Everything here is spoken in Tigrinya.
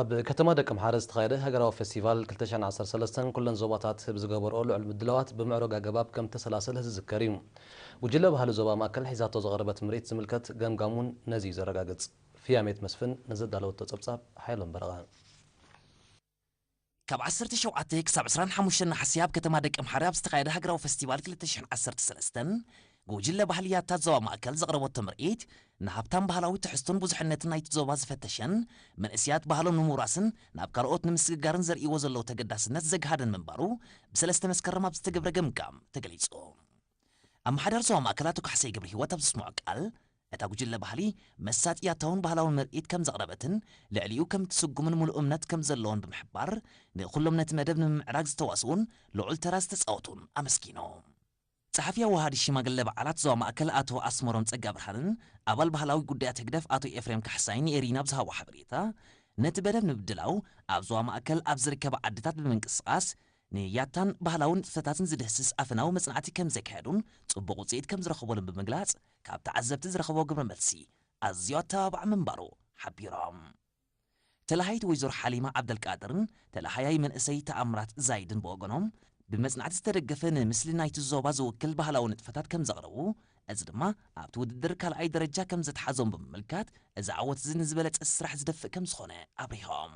ኣብ ከተማ ደቀምሓረ ዝተኻየደ ሃገራዊ ፌስቲቫል ክልተ ሽሕን ዓሰርተ ሰለስተን ኩለን ዞባታት ብዝገበርኦ ልዑል ምድላዋት ብምዕሩግ ኣገባብ ከም ተሰላሰለ ዝዝከር እዩ። ጉጅለ ባህሊ ዞባ ማእከል ሒዛቶ ዝቐረበት ምርኢት ዝምልከት ገምጋም እውን ነዚ እዩ ዘረጋግጽ። ፍያሜት መስፍን ንዘዳለወቶ ጸብጻብ ሓይሎም በረቐ። ካብ ዓሰርተ ሸውዓተ ክሳብ ዕስራን ሓሙሽተን ነሓሰ ኣብ ከተማ ደቀምሓረ ኣብ ዝተኻየደ ሃገራዊ ፌስቲቫል ክልተ ሽሕን ዓሰርተ ሰለስተን፣ ጉጅለ ባህሊ ያታት ዞባ ማእከል ዘቕረበቶ ምርኢት፣ ንሃብታም ባህላዊ ትሕዝቶን ብዙሕነትን ናይቲ ዞባ ዝፈተሸን፣ መንእስያት ባህሎም ንምውራስን ናብ ካልኦት ንምስግጋርን ዘርእይዎ ዘለዉ ተገዳስነት ዘግሃደን ምንባሩ፣ ብሰለስተ መስከረም ኣብ ዝተገብረ ገምጋም ተገሊጹ። ኣመሓዳሪ ዞባ ማእከል ኣቶ ካሕሳይ ገብረ ህይወት ኣብ ዘስምዖ ቃል፣ እታ ጉጅለ ባህሊ መሳጢ ያታውን ባህላውን ምርኢት ከም ዘቕረበትን ልዕሊኡ ከም ትስጉምን ምሉእ እምነት ከም ዘለዎን ብምሕባር፣ ንኹሎም ነቲ መደብ ንምምዕራግ ዝተዋስኡን ልዑል ተራ ዝተጻወቱን ኣመስጊኑ። ጸሓፊ ኣወሃዲ ሽማግለ በዓላት ዞባ ማእከል ኣቶ ኣስመሮም ጸጋብርሃንን ኣባል ባህላዊ ጉዳያት ህግደፍ ኣቶ ኤፍሬም ካሕሳይን ንኤሪና ኣብ ዝሃቦ ሓበሬታ፣ ነቲ መደብ ንምድላው ኣብ ዞባ ማእከል ኣብ ዝርከባ ዓድታት ብምንቅስቓስ ንያታን ባህላዊ ንጥፈታትን ዝድህስስ ኣፈናዊ መጽናዕቲ ከም ዘካየዱን ጽቡቕ ውጽኢት ከም ዝረኸበሉን ብምግላጽ፣ ካብ ተዓዘብቲ ዝረኸቦ ግብረ መልሲ ኣዝዩ ኣተባባዕ ምንባሩ ሓቢሮም። ተላሃይት ወይዘሮ ሓሊማ ዓብደልቃድርን ተላሃያይ መንእሰይ ተኣምራት ዛይድን ብወገኖም፣ ብመጽናዕቲ ዝተደገፈ ንምስሊ ናይቲ ዞባ ዝውክል ባህላዊ ንጥፈታት ከም ዘቕረቡ፣ እዚ ድማ ኣብቲ ውድድር ካልኣይ ደረጃ ከም ዘትሓዞም ብምምልካት፣ እዚ ዓወት እዚ ንዝበለጸ ስራሕ ዝደፍእ ከም ዝኾነ ኣብሪሆም።